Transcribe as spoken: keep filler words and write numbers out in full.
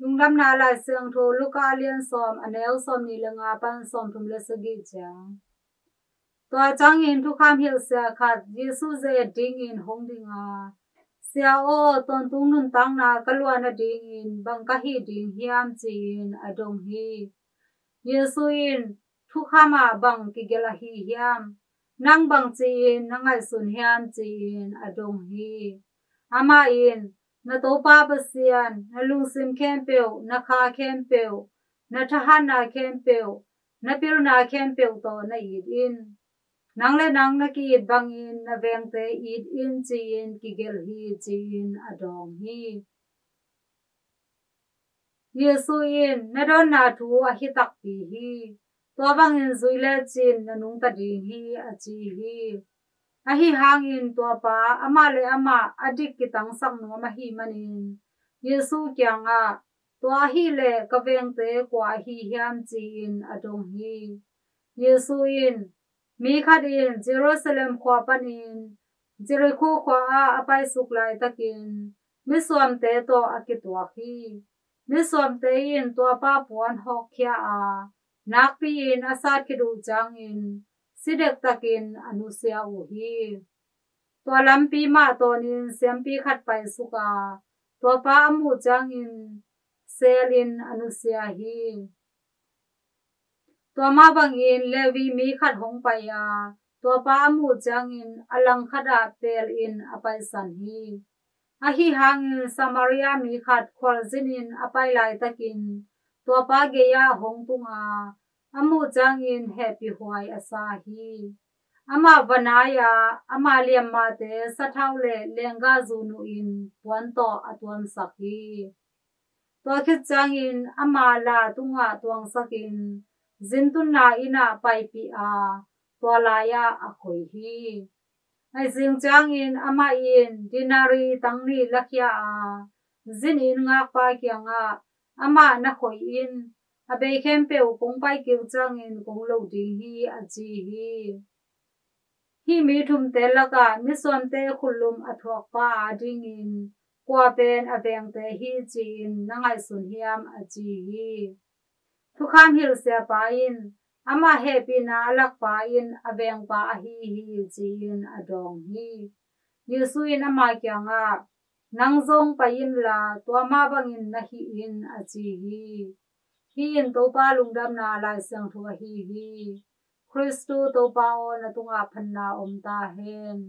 Lungdamna Lai Siangtho Luka a lian sawm, a neu sawmnih le nga pan sawmthum le sagih ciang. Tua ciangin thukham hilhsia khat Jesu ze-et dingin hong ding a, "Sia aw, tawntung nuntakna ka luah nadingin bang ka hih ding hiam?" ci-in a dong hi. Jesu in, "Thukham ah bang kigelh ahi hiam? Nang bang ci-in na ngaihsun hiam?" ci-in a dong hi. Amah in, "Na Topa Pasian, na lungsim khempeuh, na kha khempeuh, na thahatna khempeuh, na pilna khempeuh tawh na it in. Nang le nang na ki-it bangin na vengte it in," ci-in kigelh hi, ci-in a dawng hi. Jesu in, "Na dawnna thu ahi takpi hi. Tua bangin zui lecin na nungta ding hi," a ci hi. Ahi hangin tua pa amah le amah a dik kitangsak nuam ahih manin Jesu kiangah, "Tua ahih leh ka vengte kua ahi hiam?" ci-in a dong hi. Jesu in, "Mi khat in Jerusalem khua panin Jericho khua ah a paisuk laitakin misuamte tawh a kituak hi. Misuamte in tua pa puan hawkkhia a, nakpi-in a sat khit uh ciangin si dektakin a nusia uh hi. Tua lampi mah tawnin siampi khat paisuk a, tua pa a muh ciangin selin a nusia hi. Tua mah bangin Levi mi khat hong pai a, tua pa a muh ciangin a langkhat ah pelin a paisan hi. Ahi hangin Samaria mi khat khualzinin a pai laitakin tua pa gei-ah hong tung a, a muh ciangin hehpihhuai a sa hi. Amah va nai a, ama liammate sathau le lenggahzu nuhin puan tawh a tuamsak hi. Tua khit ciangin ama la tungah tuangsakin zintunna inn ah paipih a, tua lai-ah a khoi hi. Ahi zing ciangin amah in denari tang nih lakhia a, zin inn ngakpa kiangah, 'Amah na khoi in, a bei khempeuh kong paikik ciangin kong lo ding hi,' a ci hi. Hih mi thumte lakah misuamte khutlum a thuakpa adingin kua pen a vengte hi ci-in na ngaihsun hiam, a ci hi. Thukham hilhsiapa in, 'Amah hehpihna a lakpa in a vengpa ahi hi,' ci-in a dawng hi. Jesu in ama kiangah, 'Nang zong pai inla tua mah bangin na hih in,' a ci hi. Hih in Topa lungdamna Lai Siangtho ahi hi. Khristu Topa aw, na tungah phatna om ta hen.